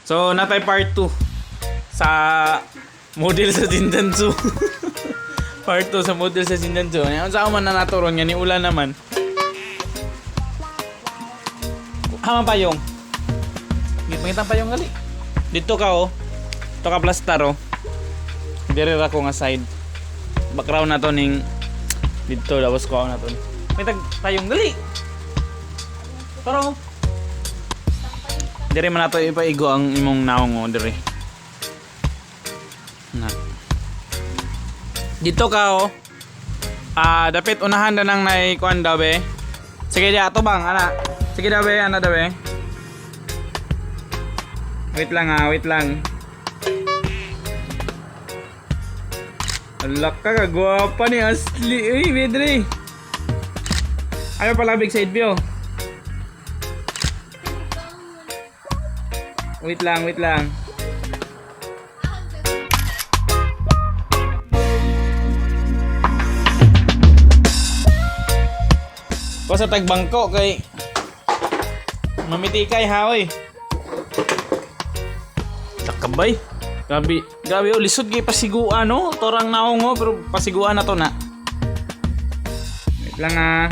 So, natay part 2 sa model sa Jindanzu. Part 2 sa model sa Jindanzu. Ano sa man na naturon nga ni ulan naman. Haman payong. Git payong gali. Dito ka oh. Dito ka plastar oh. Dire ra ko nga side. Background na to ning dito tapos ko na to. May tag payong gali. Pero dire man nato ipaigo ang imong naong oh, dire. Na. Dito ka oh. Ah, dapat unahan na nang nay kuan daw be. Sige di ato bang ana. Sige daw be, ana daw be. Wait lang ah, wait lang. Alak ka, kagwapa ni Ashley. Uy, Bedre. Ayaw pala big side view. Wait lang, wait lang. Ko sa tagbangko kay mamitikay ha oy. Takabay. Grabe, grabe oh, lisod kay pasiguan no. Torang naong oh, pero pasiguan na to na. Wait lang ah.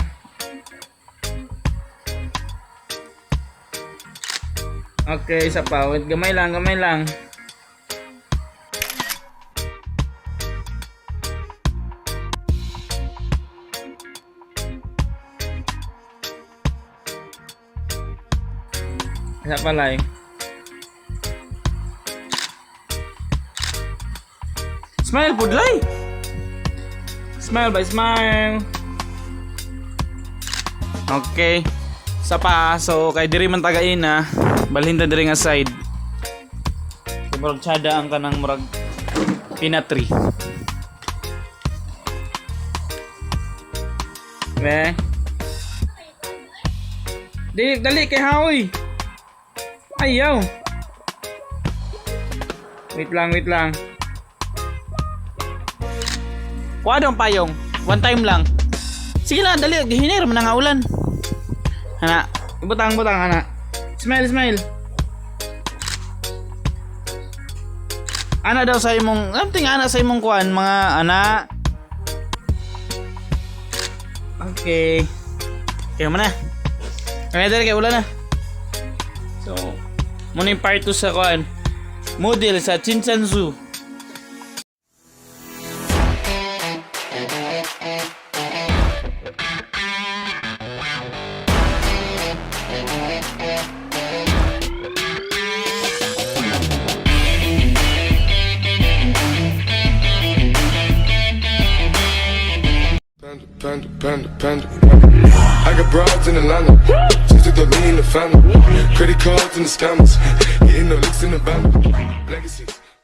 Okay, isa pa. Wait, gamay lang, gamay lang. Isa pa lang. Smile, pudlay! Smile by smile. Okay. Sa pa, so kay diri man tagain na, balhin ta diri nga side. Kay murag tsada ang kanang murag pinatri. Me. Dili dali kay haoy. Ayaw. Wait lang, wait lang. Kuha daw ang payong. One time lang. Sige na, dali. Hinir mo na nga ulan. Ana, butang butang ana. Smile, smile. Ana daw sa imong, something ana sa imong kuan, mga ana. Okay. Kaya mo na. Kaya dali kay ulan na. So, muna yung part 2 sa kuan. Model sa Chinchanzu. Panda, panda, panda, panda. I got broads in Atlanta. Just took the lean in the family. Credit cards and the scammers. Hitting the licks in the van. Legacies.